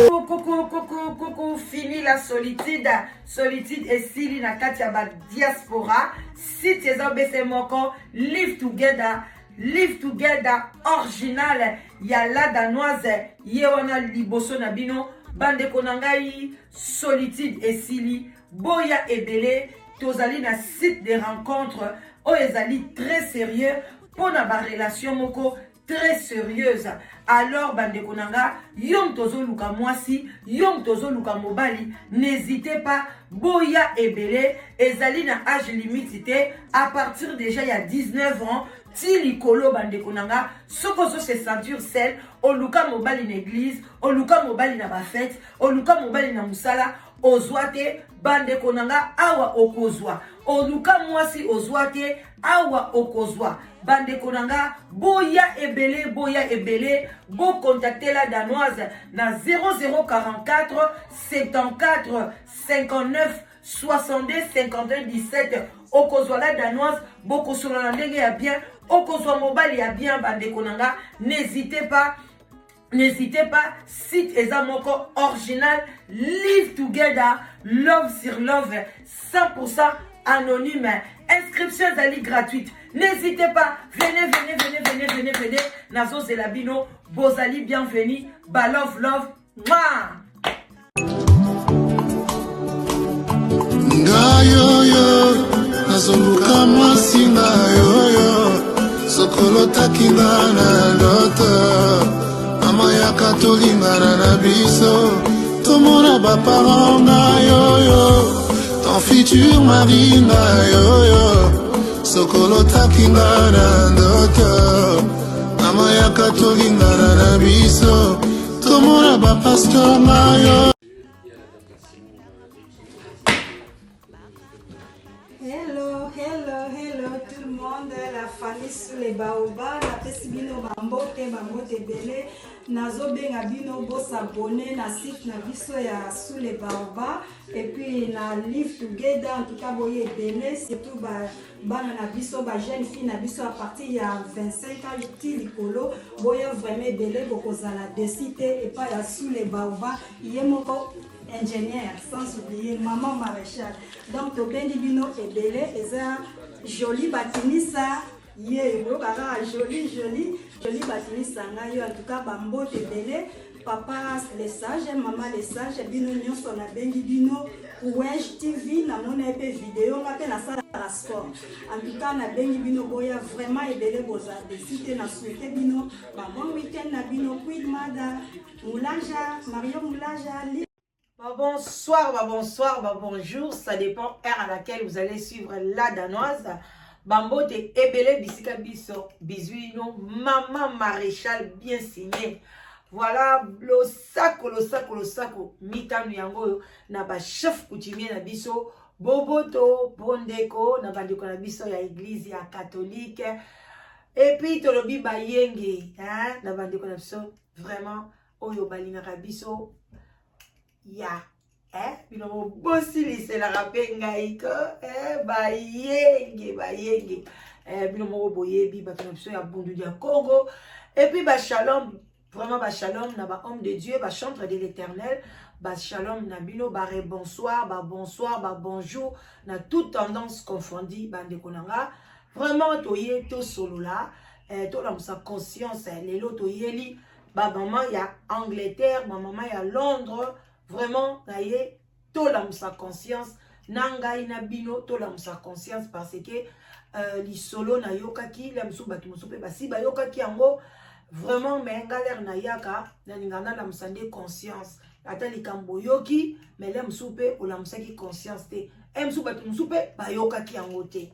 Coucou, coucou, coucou, fini la solitude. Solitude esili na kati ya ba diaspora. Site eza bese moko, live together, live together original ya la danoise ye wana liboso na bino bandeko na ngai solitude esili boya ebele tozali na site de rencontre oyo ezali très sérieux mpo na barelation moko très sérieuse. Alors bandeko na nga, yo moto ozoluka mwasi, yo moto ozoluka mobali, n'hésitez pas, boya ebele. Ezali na âge limite te, à partir déjà ya 19 ans ti likolo. Bandeko na nga, soki ozo se sentir seul, oluka mobali na église, oluka mobali na bafete, oluka mobali na mosala, ozwa te, bandeko na nga, awa okozwa. Oluka mwasi, ozwa te, awa okozwa. Bandeko na nga, boya ebele, boya ebele. Bocontacte la danoise na 0044 74 59 62 51 17. Okozwa la danoise, bokosolola na ndenge ya bien, okozwa mobali ya bien. Bandeko na nga, n'hésitez pas, n'hésitez pas. Site eza moko original, live together, love sur love, 100% anonyme. Inscription ezali gratuite. N'hésitez pas, venez, venez, venez, venez, venez, venez. Nazozela bino, bozali bienvenue. Ba love love. Mwah! Ngai oyo nazoluka mwasi, ngai oyo sokolotaki nga na ndoto, mama yaka tolingana na biso, tomona baparent. Ngai oyo ton futur mari, ngai oyo sokolotaki nga na ndoto, mama yaka tolingana na biso, tomona bapasteur. Ngai oyo. Hello, hello, hello tout le monde, la famille sous les baobabs, napesi bino bambote, bambote ebele. Nazobenga bino bos'abonner na site na biso ya sous les baobabs et puis na live together. En tout cas boye ebele, surtout ba bana na biso, ba jeune fille na biso à partir ya 25 ans ti likolo. Boya vraiment ebele, bokozala déçus te epai ya sous les baobabs, ye moko ingénieur, sans oublier maman maréchal. Donc tobendi bino ebele. Eza joli batinisa ye, oyoka kaka joli, joli, joli batinisa ngai yo. En tout cas bambote ebele, papa le sage, mama le sage, bino nyonso nabengi bino. Wej TV, namona ye mpe video, nga mpe nasalaka sport. En tout cas nabengi bino, boya vraiment ebele, boza déçus te. Na souhaite bino ba bon week-end na bino. Queen Mada Moulaja, Mario Moulaja. Bah, bonsoir, bah, bonsoir, bah, bonjour, ça dépend heure à laquelle vous allez suivre la danoise. Bambote ebele bisika biso, bisous, maman maréchal bien signé. Voilà, losako, losako, losako, mitano yango na ba chef coutumier na biso, boboto, bondeko, na bandeko na biso ya église ya catholique. Et puis tolobi bayenge, hein, na bandeko na biso vraiment oyo balingaka biso ya bino bosiliselaka mpe ngai ko bayenge, bayenge, bino moko boyebi bato na biso ya Bundu ya Congo. Et puis bashalom, vraiment bashalom na bahomme de Dieu, bachantre de l'Éternel, bashalom na bino, bare bonsoir, babonsoir, babonjour na toute tendance confondue. Bandeko na nga, vraiment toye tosolola, tolamusa conscience. Lelo toyeli bamama ya Angleterre, bamama ya Londres. Vraiment na ye tolamusa conscience na ngai na bino, tolamusa conscience parce que lisolo nayokaki la mosusu, bato mosusu mpe basi bayokaki yango vraiment, mais nga lere nayaka, nalinga nalamusa nde conscience. Ata likambo oyoki, mais le mosusu mpe olamusaki conscience te, e mosusu bato mosusu mpe bayokaki yango te.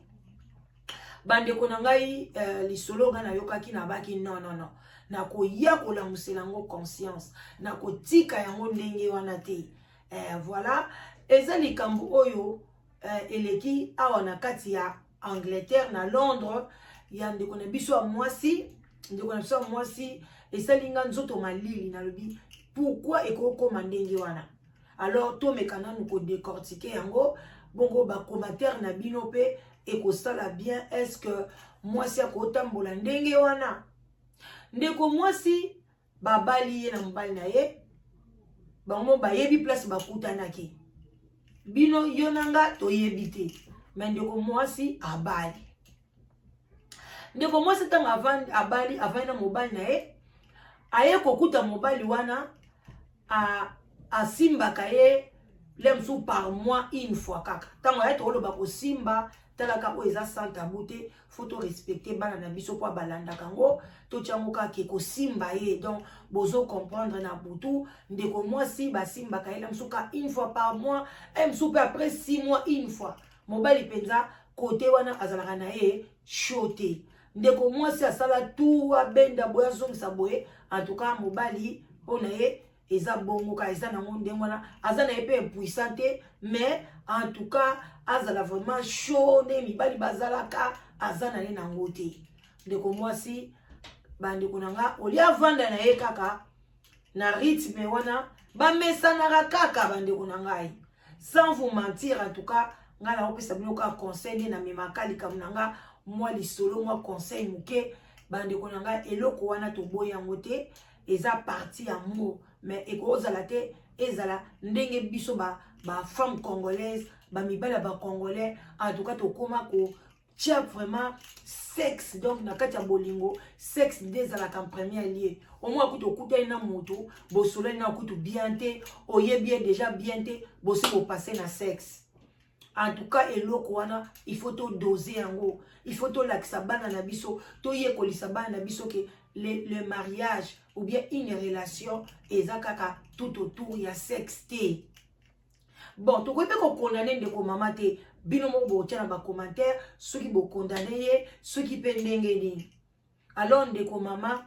Bandeko na ngai, lisolo ngai nayokaki, nabaki non, non, non, nakoya kolamusela yango conscience, nakotika yango ndenge wana te. Voilà, eza likambo oyo eleki awa na kati ya Angleterre, na Londres, ya ndeko na biso ya mwasi. Ndeko na biso ya mwasi, esali nga nzoto malili. Nalobi, pourquoi ekokoma ndenge wana? Alors tomeka nanu kodécortiquer yango bongo, bacommentaire na bino mpe ekosala bien. Est ce que mwasi akotambola ndenge wana? Ndeko mwasi, babali ye na mobali na ye, bango bayebi place bakutanaki. Bino, yo na nga toyebi te, me ndeko mwasi abali. Ndeko mwasi, ntango abali, avandi na mobali na ye, aye kokuta mobali wana asimbaka ye le mosusu par mois une fois kaka. Ntango aye, tokoloba kosimba, talaka oyo eza sans tabou te, faut torespecter bana na biso mpo balandaka yango. Totia yango kaka kosimba ye, donc bozo comprendre. Na butu, ndeko mwasi basimbaka ye la mosusu ka une fois par mois, e mosusu mpe après 6 mois une fois. Mobali mpenza kote wana azalaka na ye chaud te. Ndeko mwasi asala tu, abenda boye, azongisa boye, en tout cas mobali mpo na ye eza bongo kaka, eza nango ndenge wana. Aza na ye mpe impuissant te, mais en tout cas azala vraiment chaud nde mibali bazalaka, aza na ye nango te. Ndeko mwasi, bandeko na nga, olia avanda na ye kaka na rythme wana bamesanaka kaka. Bandeko na ngai, sans vous mentir, en tout cas ngai nakopesa bino kaka conseil nde namemaka likambo na nga, mwa lisolo, mwa conseil moke. Bandeko na ngai, eloko wana toboyi yango te, eza partie ya amour, mais ekozala te ezala ndenge biso bafemme ba congolaise, bamibali ya bacongolais, en tout cas tokóma kotia vraiment sexe. Donc na kati ya bolingo, sexe nde ezalaka en premier lieu. Omoi kutu okutani na motu, bosolani na kutu bien te, oyebi ye déjà bien te, bosi bopasser na sexe. En tout cas eloko wana, il faut todoser yango, il faut tolakisa bana na biso, toyekolisa bana na biso ke le mariage ou bien une relation eza kaka tout autour ya sexe te. Bon, tokoki mpe kocondamner ndeko mama te. Bino moko bokotia na bacommentaire soki bocondamner ye, soki mpe ndenge nini. Alors ndeko mama,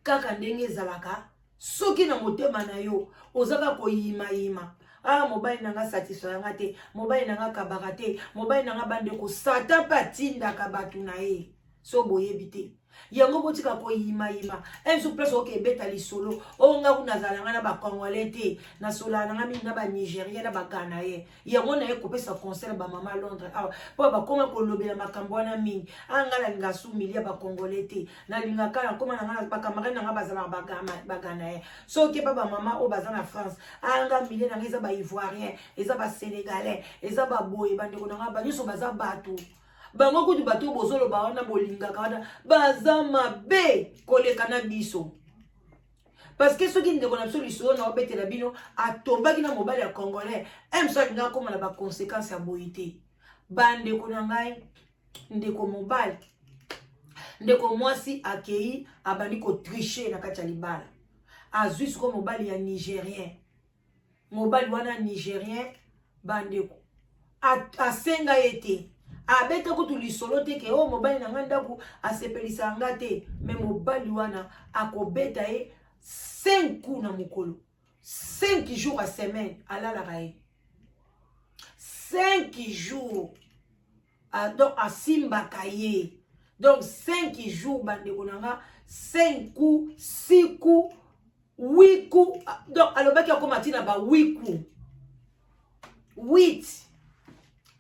kaka ndenge ezalaka, soki na motema na yo oza kaka koyimayima: "Ah, mobali na nga satisfaire nga te, mobali na nga kabaka te, mobali na nga." Bandeko, Satan mpe atindaka bato na ye. So boyebi te yango, botika koyimayima. Un place oke ebeta lisolo oyo, nga kuna nazala nga na bacongolais te, nasolaka na nga mingi na banigérien, na baganaye. Yango naye kopesa conseil na bamama Londres awa, mpo bakoma kolobela makambo wana mingi. A nga nalinga su milieu bacongolais te, nalingaka nakoma na nga bacamarade na nga bazalaka baganaye. So okepa bamama oyo baza na France: "A nga milieu na nga eza baivoirien, eza basénégalais, eza baboye." Bandeko na nga, banyonso baza bato. Bango kutu, bato bozoloba wana, bolingaka wana, baza mabe koleka na biso, parce que soki ndeko na biso, lisolo na obetela bino, atombaki na mobali ya congolais, mosu alingi akóma na baconséquence ya boye te. Bandeko na ngai, ndeko mobali, ndeko mwasi akei, abandi kotricher na kati ya libala. Azwi sikoyo mobali ya nigérien. Mobali wana nigérien, bandeko, asenga ye te, abeta kutu lisolo te ke oyo mobali na ngai ndako asepelisaka nga te. Me mobali wana akobeta ye 5 coups na mokolo, 5 jours a semaine alalaka ye, 5 jours. Donc asimbaka ye, donc 5 jours, bandeko na nga, 5 coups, 6 coups, 8 coups. Donc alobaki akóma ntina ba 8 coups, 8,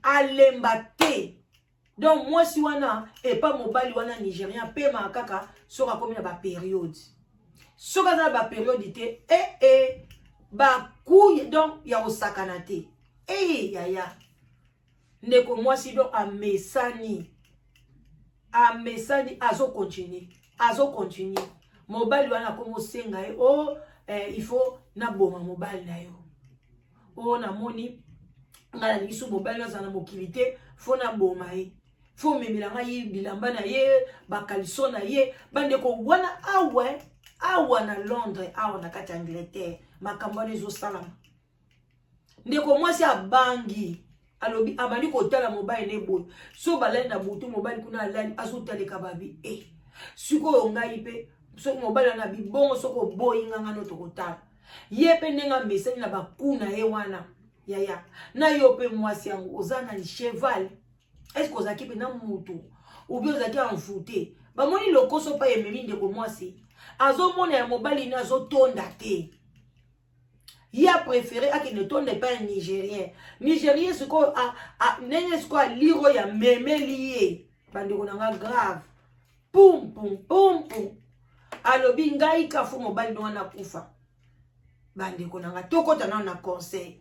alemba te. Donc mwasi wana epa mobali wana nigérien apemaka kaka soki akomi na bapériode. Soki aza na bapériode te, ee bakuye, donc ya kosakana te. E yaya, ndeko mwasi, donc amesani, amesani, azocontinuer, azocontinuer. Mobali wana akomi osenga ye: "O oh, il faut naboma mobali na yo oyo. Oh, namoni ngai nalingi so mobali azala na mokili te, faut naboma ye, faut omemela ngai bilamba na ye, bacaleçon na ye." Bandeko, wana awa, awa na Londres, awa na kati ya Angleterre, makambo wana ezosalama. Ndeko mwasi abangi, alobi, abandi kotala mobali ne boye. So balali na butu, mobali kuna alali, azotaleka babi e sikoyo ngai mpe soki mobali wana bibongo, soki oboyi nganga no, tokotala ye mpe ndenge amesani na baku na ye wana. Yaya, na yo mpe mwasi yango oza na cheval, est-ce ozalaki mpe na mutu ou bien ozalaki envoûté? Bamoni lokoso mpa ememi ndeko mwasi azomona ya mobali ne azotonda te. Ye aprefere akende tonda epai ya Nigérien. Nigérien sikoyo ndenge sikoyo alire oyo amemeli ye, bandeko na nga, grave, pum pum pum pum, alobi ngai kafu mobali no wana akufa. Bandeko na nga, tokɔta nano na conseil.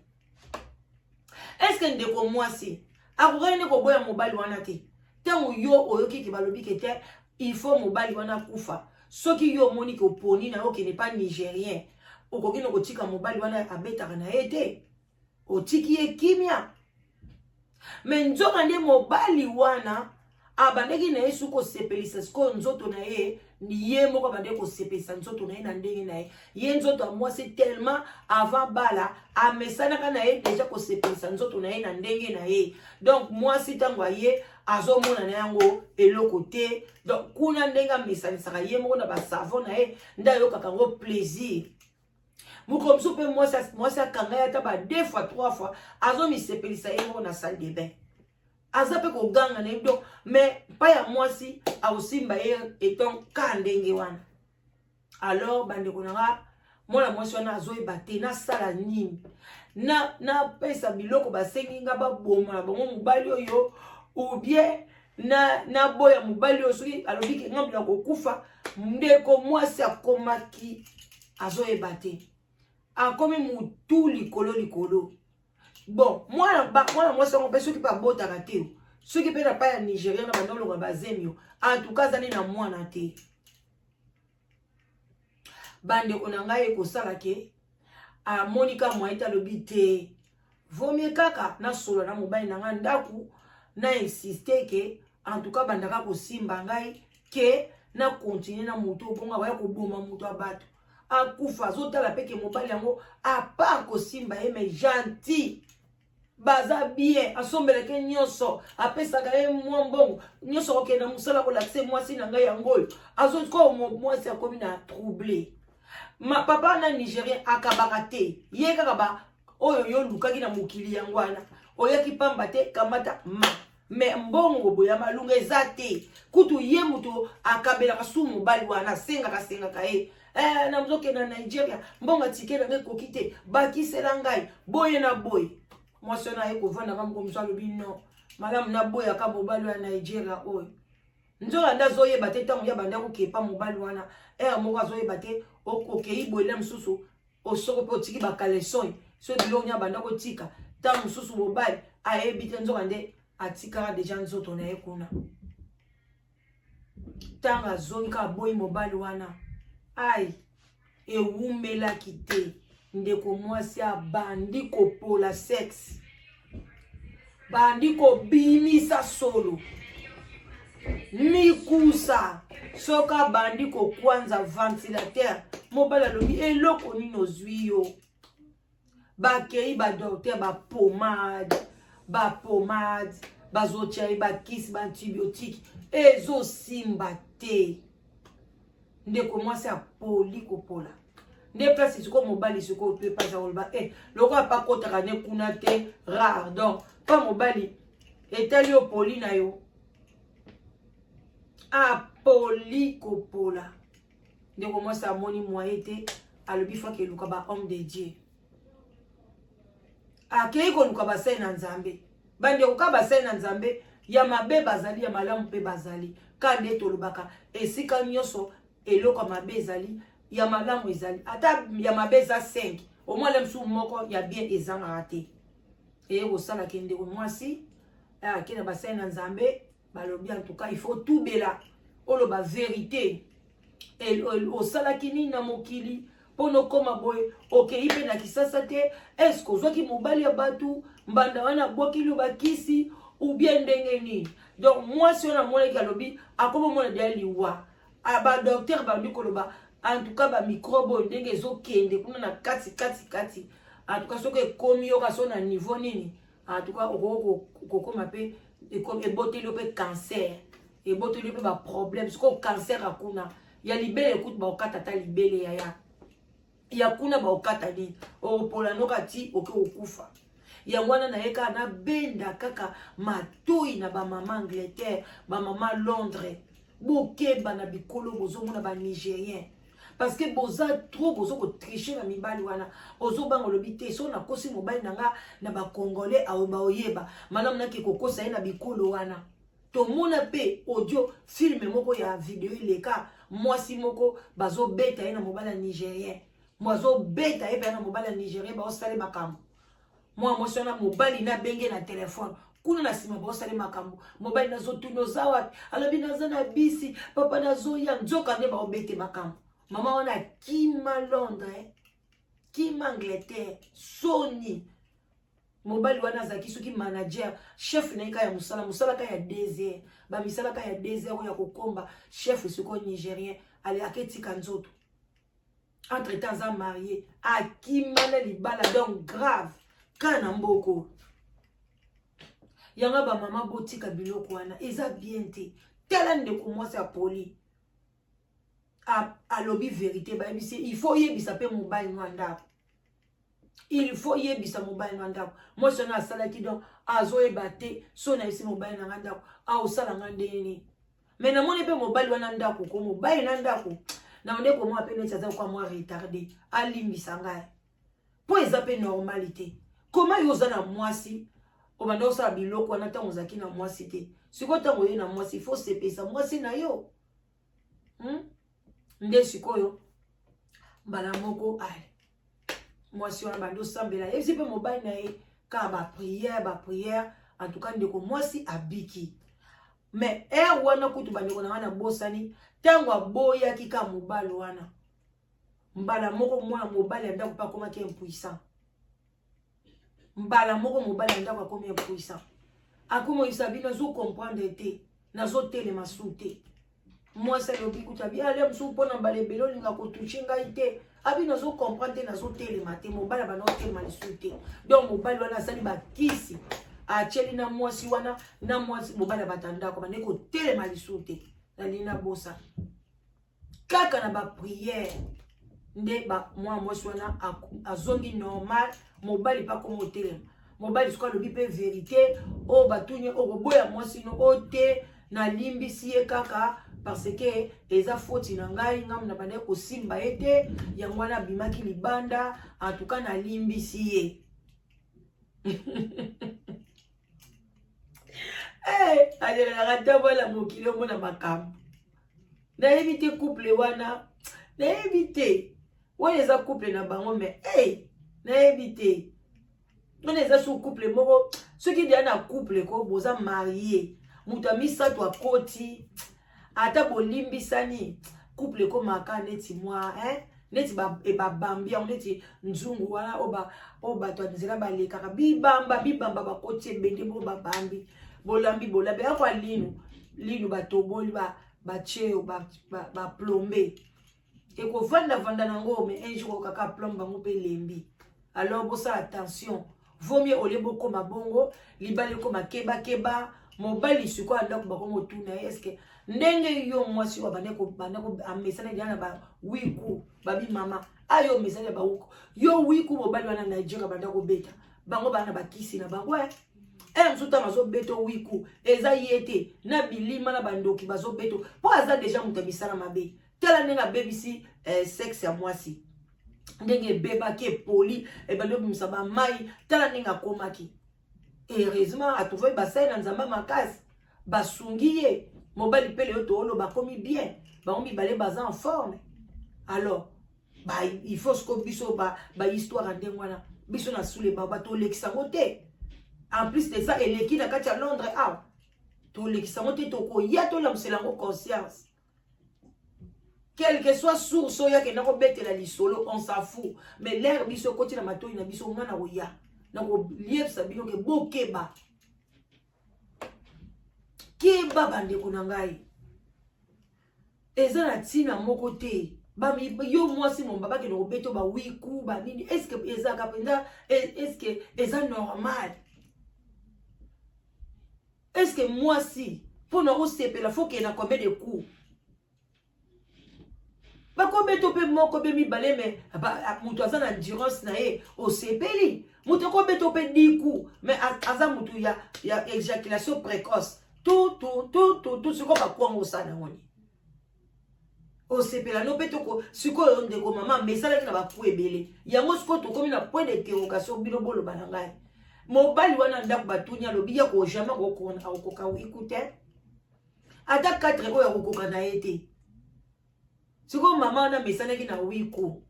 Est-ce ndeko mwasi akokaki nde koboya mobali wana te? Ntango yo oyoki ke balobi ke te, il faut mobali wana akufa, soki yo omoni ke oponi na yo okende pa Nigérien, okoki na kotika mobali wana abetaka na ye te, otiki ye kimia. Me nzoka nde mobali wana abandaki na ye soki kosepelisa sikoyo nzoto na ye, ye moko abandaki kosepelisa nzoto na ye na ndenge na ye. Ye nzoto ya mwasi, tellement avant bala amesanaka na ye déjà kosepelisa nzoto na ye na ndenge na ye. Donc mwasi ntango aye, azomona na yango eloko te. Donc kuna ndenge amesanisaka ye moko na basavon na ye, nde ayokaka yango plaisir. Mokolo mosusu mpe mwasi akanga ye ata ba deux fois, trois fois, azomisepelisa ye moko na salle de bain, aza mpe koganga na ye. Donc mais mpa ya mwasi akosimba ye eton ka ndenge wana. Alors bandeko na nga, mwana mwasi wana azoyeba te nasala nini, napesa biloko basengi nga, baboma na bango mobali oyo, ou bien naboya mobali oyo soki alobi ke ngambi na kokufa. Ndeko mwasi akomaki azoyeba te, akomi motu likolo likolo. Bon, mwana mwasi yango mpe soki mpe abotaka te, soki mpe na pa ya Nigérien na banda olonga bazemi yo, en tout cas azali na mwana te. Bandeko na ngai, ekosala ke amoni ka mwa ete alobi te, vomie kaka nasolola na mobali na ngai ndako, na insiste ke en tout cas bandaka kosimba ngai ke na continue na moto obongo akoya koboma moto ya bato akufa. Azotala mpe ke mobali yango, à part kosimba ye, mais gentil, baza bien, asombelaki nyonso, apesaka ye mwa mbongo nyonso, akokende na mosala, kolakisa mwasi na ngai yango oyo. Azokoyo mwasi akomi na trouble. Ma papa na Nigérien akabaka te, ye kaka ba oyo yo olukaki na mokili yango wana, oyaki pamba te, kamata ma me mbongo boye ya malunga eza te. Kutu ye moto akabelaka su mobali wana, asengaka sengaka ye, nazokende na Nigeria, mbongo atike nanga ekoki te, bakisela ngai boye na boye. Mwasi wana aye kovandaka moko mosu, alobi non, malamu naboyaka mobali ya Nigeria oyo. Nzoka nde azoyeba te, ntango ya banda kokepa mobali wana ere moko, azoyeba te okei boye na mosusu, osoko mpe otiki bacaleçon, so biloko nya banda kotika. Ntango mosusu mobali ayebi te, nzoka nde atikaka déjà nzoto na ye kuna. Ntango azongi kaka aboyi mobali wana, ai, ewumelaki te, ndeko mwasi abandi kopola sexe, bandi kobimisa solo mikusa. Soki abandi kokwanza ventilateur, mobali alobi eloko nini ozwi yo? Bakei badocteur, bapomade, bapomade, bazotia ye bakisi, baantibiotique, ezosimba te. Ndeko mwasi apoli kopola nde place sikoyo mobali sikoyo mpe mpasi akoloba e lokola pakotaka ne kuna te, rare. Donc mpa mobali etali yo poli na yo, apoli kopola. Ndeko mwasi amoni moye te, alobi faki eluka ba homme de Dieu, akei koluka basali na Nzambe. Bandeko, ka basali na Nzambe ya mabe bazali, ya malamu mpe bazali. Ka nde tolobaka, esika nyonso eloko ya mabe ezali, ya malamu ezali. Ata ya mabe eza 5, omwana mosusu moko ya bien ezangaka te. Eye kosalaka ndeko mwasi ake na basali na Nzambe, balobi en tout cas il faut tubela, oloba vérité, osalaki nini na mokili mpo okóma boye? Okei mpe na kisasa te, est-ce ozwaki mobali ya bato, mbanda wana abwakeli yo bakisi, ou bien ndenge nini? Donc mwasi wana amonaki, alobi akoma omona deya liwa. Badocteur balobi koloba en tout cas bamicrobe oyo ndenge ezokende kuna na kati kati kati, en tout cas soki ekomi yoka so na niveau nini, en tout cas okoki kokóma mpe eboteli yo mpe cancer, eboteli yo mpe baproblème. Sikoyo cancer ya kuna ya libele ekuti baokata ata libele yaya ya kuna, baokata nini, okopola noka ti oke kokufa. Yango wana naye kaka nabenda kaka matoi na bamama Angleterre, bamama Londres. Bokeba na bikolo bozomona ba Nigérien, parce que boza trop, bozo kotriche na mibali wana. Ozobanga, olobi te so nakosi mobali na nga na bacongolais, baoyeba malamu nake kokosa ye na bikolo wana. Tomona mpe audio film moko ya video eleka, mwasi moko bazobeta ye na mobali ya Nigérien, bazobeta ye mpe na mobali ya Nigérien, baosale makambo. Mwa mwasi wana, mobali nabenge na telefone kuna na nsima, baosale makambo. Mobali nazotuna: "Oza wapi?" Alobi: "Naza na bisi, papa, nazoya." Nzoka nde baobete makambo. Mama wana akima Londres, kima Angleterre, soni. Mobali wana azalaki soki manager, chef na ye ka ya mosala, mosala ka ya 2 heures, bamisala ka ya 2 heures oyo ya kokomba. Chef sikoyo Nigérien ale aketika nzoto. Entre temps aza marié, akima na libala. Donc grave kaka na mboko yango. Bamama, botika biloko wana, eza bien te. Tala ndeko mwasi apoli, alobi vérité. Bayebisi, il faut oyebisa mpe mobali no ndako, il faut yebisa mobali na ndako. Mwasi wana asalaki, donc azoyeba te so nayebisi mobali na nga ndako, aosala nga ndenge nini. Mais namoni mpe mobali wana ndako ko mobali na ndako na nde komwa mpe neti aza kwa mwa retardé. Alimbisa ngai mpo eza mpe normal te. Koma yo oza na mwasi, obanda osala biloko wana ntango ozalaki na mwasi te. Sikoyo ntango oye na mwasi, faut sepesa mwasi na yo, Nde sikoyo mbala moko ale mwasi wana bandi osambela, yebisi mpe mobali na ye kaka baprière, baprière. En tout cas ndeko mwasi abiki. Mais heure wana kutu, bandeko na ngai, nabosani, ntango aboyaki kaka mobali wana, mbala moko mwana mobali ya ndako mpe akomaki impuissant. Mbala moko mobali ya ndako akomi impuissant, akomi oyisa bino, azocomprendre te, nazotelema su te. Mwasi alobi kutu, abi ale mosusu mpona mbala ebele olinga kotouche ngai te. Abi nazocomprendre te, nazotelema te. Mobali abanda otelema lisusu te. Donc mobali wana asali bakisi, atieli na mwasi wana, na mwasi mobali ya bato ya ndako bande kotelema lisusu te. Nalingi nabosa kaka na baprière nde mwana mwasi wana azongi normal. Mobali mpe akoma otelema. Mobali soki alobi mpe vérité oyo batuni, okoboya mwasi no oyo te. Nalimbisi ye kaka parce que eza foti na ngai, ngambu na bandaki kosimba ye te, yango wana abimaki libanda. En tout cas nalimbisi ye. Hey, alelaka ntango mokili omona makambo. Nayebi te couple wana, nayebi te wana eza couple na bango, mais hey, nayebi te wana eza su couple moko. Soki deya na couple ko boza marié, moto ya misato akoti, ata bolimbisani, couple ekomaka neti mwa, hein? Neti babambi yango neti nzungu wana oyo bato ya nzela balekaka, bibamba bibamba, bakoti ebende moko, babambi, bolambi bolambi akwa linu linu, batoboli, batie baplombe, ekovandavanda nango. Mais un jour kaka plombe bango mpe elembi. Alors bosala attention, vaut mieux olie bokóma bongo, libala ekóma kebakeba. Mobali sikoyo ya ndako bakoma otuna ye: "Eske ndenge yo mwasi oyo banda amesana deya na bawiku?" Babi: "Mama ayo omesani ya bawiku, yo wiku." Mobali wana Nigeria banda kobeta bango, bana bakisi na bango e mosusu ntango azobeta wiku, eza ye te na bilima na bandoki bazobeta, mpo aza déjà moto ya misala mabe. Tala ndenge abebisi sexe ya mwasi, ndenge ebebaki, epoli, ebandi obimisa bamai. Tala ndenge akomaki. Heureusement atrouve basali na Nzambe makasi, basungi ye. Mobali mpe leyo tooloba akomi bien, bango mibale baza en forme. Alors ba, il faut siko biso bahistoire ba ndenge wana, biso na sule ba tolekisa yango te. En plus de ça, eleki na kati ya Londres awa, tolekisa yango te. Tokoya tolamusela yango conscience, quelle que soit source oyo akenda kobetela lisolo, on s'en fout. Mais l'heure biso ekoti na matoi na biso, nga na koya na koliebisa bino ke bokeba, keba bandeko na ngai. Eza na ntina moko te. Yo mwasi momba bakende kobeta bawiku banini, est-ce ezalaka mpenza? Est-ce eza normal? Est-ce mwasi mpona osepela, faut kende na combien de coups? Bakobeta mpe moko mpe mibale, mais moto aza na endurance na ye, osepeli. Moto akobeta mpe 10 coups, mais aza motu ya éjaculation précoce, tu tu tu tu tu. Sikoyo bakwango osala yango nini? Osepela no mpe toko sikoyo ndeko mama mesalaki na baku ebele yango sikoyo tokomi na point d'interrogation. Bino boloba na ngai, mobali wana ndako batuni, alobi ya ko jamais akokoka wiku te, ata 4 oyo akokoka na ye te. Sikoyo mama wana amesanaki na wiku,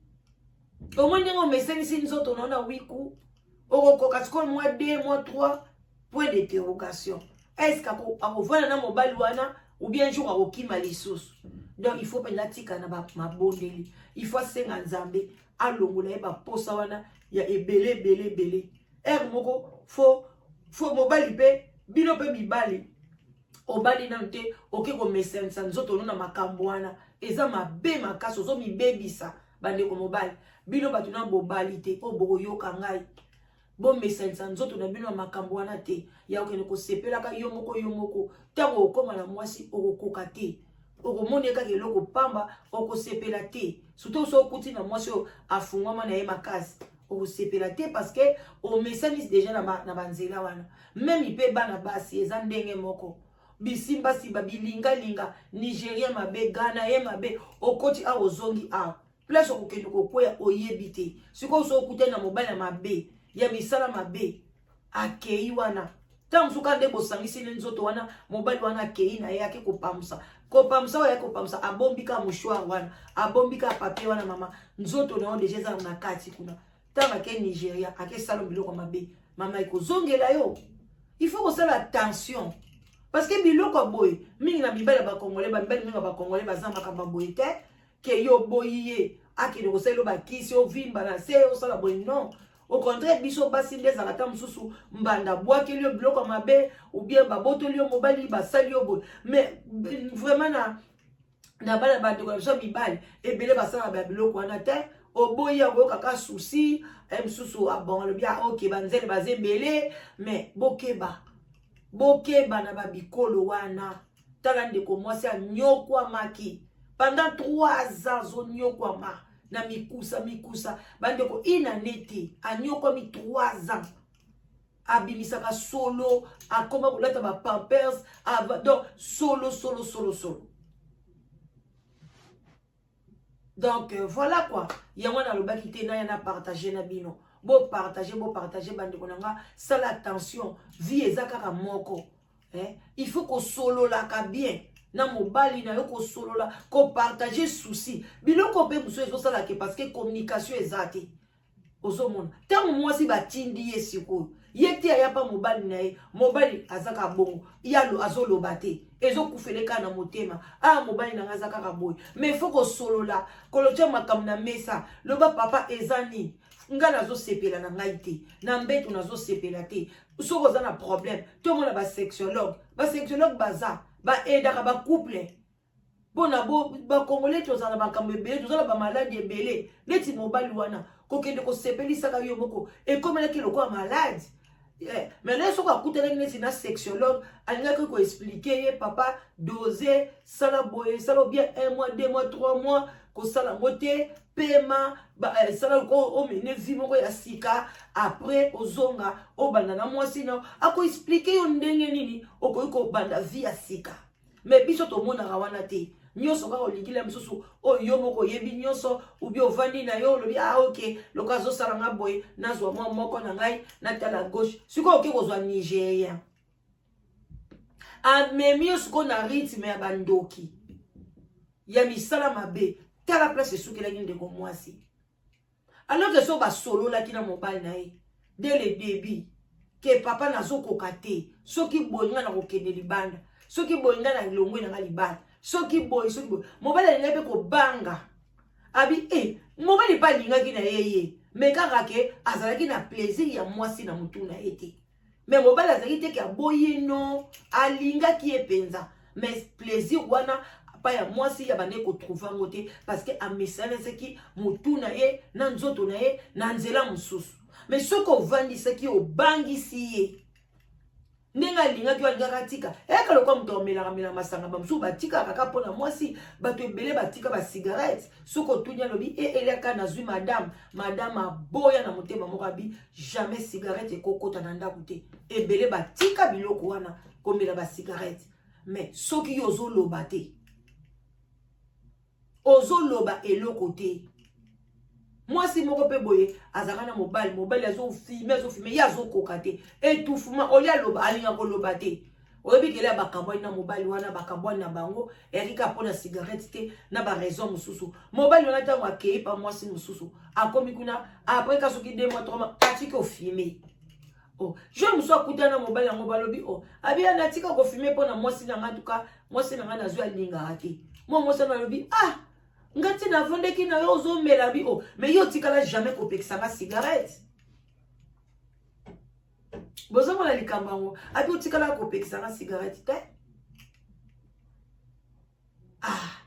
omoni ndenge omesanisi nzoto na na wiku, okokoka sikoyo mwa 2, mwa 3? Point d'interrogation. Est ce que akovanda na mobali wana ou bien jour akokima lisusu? Donc il faut mpenza atika na mabondeli, il faut asenga Nzambe alongola ye baposa wana ya ebele ebele ebele. Heure moko faut mobali mpe, bino mpe mibali, obali nanu te, oke komesanisa nzoto no na makambo wana, eza mabe makasi, ozomibebisa. Bandeko mobali, bino bato na bobali te oyo bokoyoka ngai, bomesanisa nzoto na bino ya makambo wana te, ya kokende kosepelaka yo moko yo moko. Ntango okóma na mwasi, okokoka te, okomoni ye kaka eloko pamba, okosepela te. Surtout so okuti na mwasi oyo afungwama na ye makasi, okosepela te parce que omesanisi déjà na banzela wana. Même mpe bana basi eza ndenge moko, bisimbasimba, bilingalinga, Nigérien mabe, Ghana ye mabe, okoti awa, ozongi awa, place okokende kokweya oyebi te. Sikoyo so okutani na mobali ya mabe, ya misala mabe, akei wana, ntango mosusu kaka nde bosangisi ne nzoto wana, mobali wana akei na ye, ake kopamusa kopamusa oyo ayaki kopamusa, abombi kaka mouchoir wana, abombi kaka papier wana. Mama, nzoto na yo déjà eza na kati kuna. Ntango ake Nigeria, akesala biloko mabe, mama, ekozongela yo. Il faut kosala attention parce que biloko ya boye mingi na mibali ya Bacongolais, bamibali mingi ya Bacongolais baza makambo ya boye te, ke yo oboyi ye, akende kosalela bakisi, ovimba na se, osala boye. Non, au contraire, biso basi nde ezalaka ta mosusu mbanda abwakeli yo biloko ya mabe ou bien babotoli yo mobali, basali yo boye. Mais vraiment na bana, bandeko na biso ya mibali ebele basalaka ba biloko wana te. Oboyi, akoyoka kaka souci mosusu, bon, alobi ok, banzele baza ebele. Mais bokeba, bokeba na babikolo wana. Tala ndeko mwasi anyokwamaki pendant 3 ans, azonyokwama na mikusa mikusa. Bandeko, inane te, anyokwami 3 ans, abimisaka solo, akoma kolata bapampers, donc solo solo solo solo. Donc voilà quoi. Yango wana alobaki te, naya na partage na bino. Bopartage, bopartage, bandeko na nga. Sala attention, vie eza kaka moko, eh? Il faut kosololaka bien na mobali na yo, kosolola, kopartage souci. Biloko mpe mosusu ezosalaka parce que communication eza te. Ozomona ntango mwasi batindi ye sikoyo, ye te aya mpa mobali na ye, mobali aza kaka bongo, ye azoloba te, ezokufele kaka na motema. Ah, mobali na nga aza kaka boye. Mais faut kosolola, kolotia makambo na mesa. Loba: "Papa, eza nini? Ngai nazosepela na ngai te na mbeto, nazosepela te." Soki oza na problème, tomona basexologue. Basexologue baza, baaidaka bacouple mpona Bacongolais. Tozala na makambo ebele, toza na bamaladi ebele. Neti mobali wana, kokende kosepelisaka yo moko ekomelaki lokola maladi. Mais lelo soki akutanaki neti na sexologue, alingaki koexpliquer ye: "Papa, dose, sala boye, sala bien un mois, 2 mois, 3 mois, kosala yango te, pema, sala lokola omene vie moko ya sika, après ozonga, obanda na mwasi na." Akoexpliquer yo ndenge nini okoki kobanda vie ya sika. Mais biso tomonaka wana te. Nyonso kaka olingila mosusu oyo yo moko oyebi nyonso, ubi ovandi na yo, olobi: "Ah ok, loko azosala nga boye, nazwa mwa moko na ngai, natala gauche." Sikoyo oke kozwa Nigérien, amemi yo sikoyo na rythme ya bandoki ya misala mabe. Tala place esukelaki ndeko mwasi. Alors que so basololaki na mobali na ye dès le début ke: "Papa, nazokoka te, soki boye ngai nakokende libanda, soki boye ngai nalongwe na ngai libanda, soki boye, soki boye." Mobali alingaki mpe kobanga abi e, mobali mpe alingaki na ye ye, mais kaka ke azalaki na plaisir ya mwasi na motu na ye te. Mais mobali azalaki te ke aboyi ye, non, alingaki ye mpenza, mais plaisir wana pa ya mwasi ya bandeki kotrouver yango te parce que amesanisaki motu na ye na nzoto na ye na nzela mosusu. Mais soki ovandisaki ye, obangisi ye ndenge alingaki oyo alingaka atika, eyaka lokwa moto amelaka mela masanga. Bamosusu batikaka kaka mpona mwasi. Bato ebele batika bacigarette, soki otuni, alobi e eliaka nazwi madame, madame aboya na motema moko, abi jamais cigarette ekokota na ndako te. Ebele batika biloko wana, komela bacigarette. Mais soki yo ozoloba te, Ozoloba eloko te. Mwasi moko mpe boye azalaka na mobali, mobali azofime, azofime, ye azokoka te, étouffement. Olia aloba, alinga koloba te. Oyebi kele ya bakabwani na mobali wana, bakabwani na bango eyaki kaka mpo na cigarette te, na baraison mosusu. Mobali wana, ntango akei pa mwasi mosusu, akomi kuna, après ka soki 2 mois, 3 mois, atiki ofumer. Oh, jour mosusu akutana na mobali yango, balobi: "O oh, abia, natika kofumer mpo na mwasi na nga. Tuka mwasi na nga nazwi, alingaka te." Mwa mwasi wana alobi: "Ah, nga ntina navandeki na yo, ozomela bi o, mais yo otikala jamais kopekisa nga cigarette." Bozomona likambo yango? Abi otikala kopekisa nga cigarette te. Ah,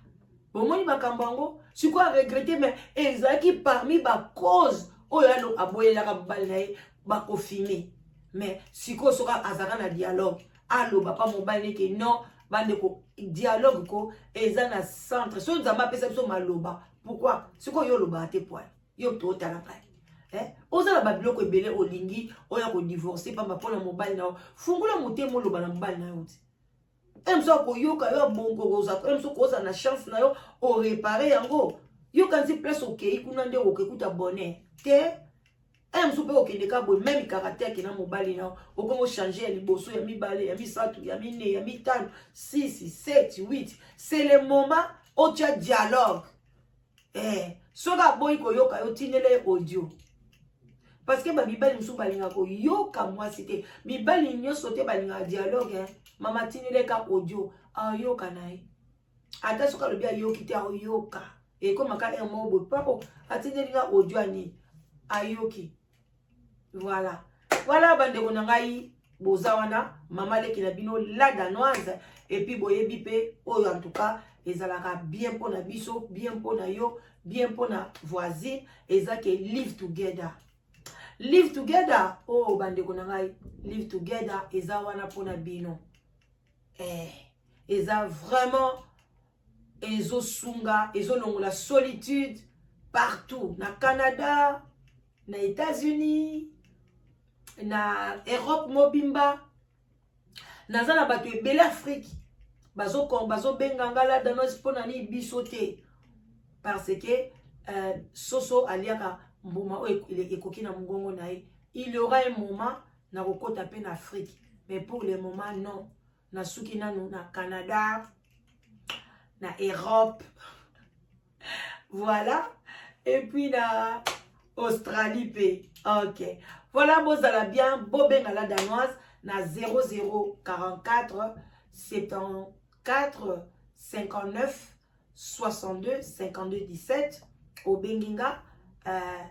bomoni makambo yango? Sikoyo aregretter, mais ezalaki parmi bacause oyo alo aboyelaka mobali na ye bakofumer. Mais sikoyo soki azalaka na dialogue, aloba pa mobali neke non. Bandeko, dialogue ko eza na centre. Soki Nzambe apesa biso maloba, pourquoi sikoyo yo olobaka te? Poile yo tootala ngai, eh? Oza na babiloko ebele, olingi oya kodivorcer pamba mpona mobali na yo. Fungula motema, oloba na mobali na yo ti e mosu akoyoka yo. Abongo e mosu kozala na chance na yo, oréparer yango. Yoka nti place okei kuna nde okekuta bonheur te. E mosu mpe okende ka boye, même caractère ke na mobali na yo, okomi ochanger ya liboso, ya mibale, ya misato, ya minei, ya mitano, 6, 7, 8. C'est le moment otia dialogue. Soki aboyi koyoka yo, tindela ye audio, parce que bamibali mosusu balingaka koyoka mwasi te. Mibali nyonso te balingaka dialogue, eh. Mama, tindeleka audio, ayoka na ye. Ata soki alobi ayoki te, ayoka. Ekomaka un mot boye pako atindeli nga audio ani ayoki. Voilà, voilà, bandeko na ngai, boza wana, mama leki na bino, la Danoise. Et puis boyebi mpe oyo, en tout cas ezalaka bien mpona biso, bien mpona yo, bien mpona voisine, eza ke live together, live together. Oyo oh, bandeko na ngai, live together eza wana mpona bino. Eza vraiment ezosunga, ezolongola solitude partout, na Canada, na États-Unis, na Europe mobimba. Naza na bato ebele Afrique bazobenga nga la Danoise, mpo na nini biso te? Parce que soso aliaka mbuma oyo ekoki na mongongo na ye. Il y aura un moment nakokota mpe na Afrique, mais pour le moment non, nasuki nanu na Canada, na Europe, voilà, et puis na Australie mpe. Ok, voilà, bozala bien. Bobenga la Danoise na 0044 74 59 62 52 17. Obengi nga,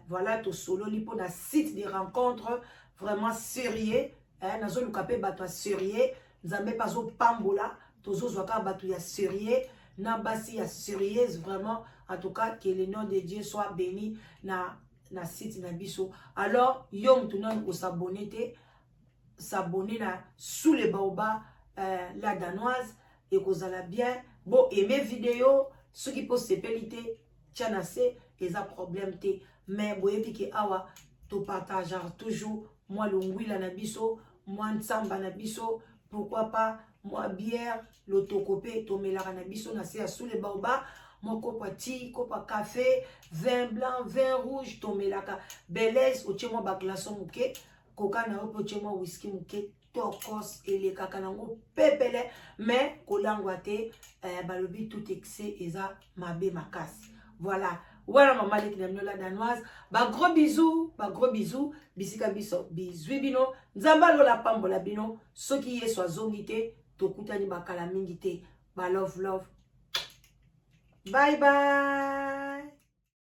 voilà, tosololi mpona site de rencontre vraiment sérieux. Nazoluka mpe bato ya sérieux. Nzambe mpe azopambola, tozozwa kaka bato ya sérieux na basi ya sérieuse. Vraiment, en tout cas, que le nom de Dieu soit béni na site na biso. Alors yo mutu nanu os'abonner te, s'abonner na Sous le Baobab, la Danoise. Ekozala bien. Bo aimer vidéo. Soki mpo sepeli te, tia na se, eza problème te. Mais boyebi ke awa topartageaka toujours mwa longwila na biso, mwa ntsamba na biso, pourquoi pas mwa bière, lotoko mpe tomelaka na biso na se ya Sous le Baobab, mwa kopo ya ti, kopo ya café, vin blanc, vin rouge tomelaka. Belaise, otie mwa baglaçon moke, koka na yo mpe otie mwa whisky moke, tokos elekaka nango pepele. Mais kolangwa te. Balobi tout excès eza mabe makasi. Voilà, wana mama leki na bino, la Danoise. Bagros bisous, bagros bisous bisika biso bizwi bino. Nzambe alola pambola bino. Soki Yesu azongi te, tokutani bakala mingi te. Balove love, bye bye.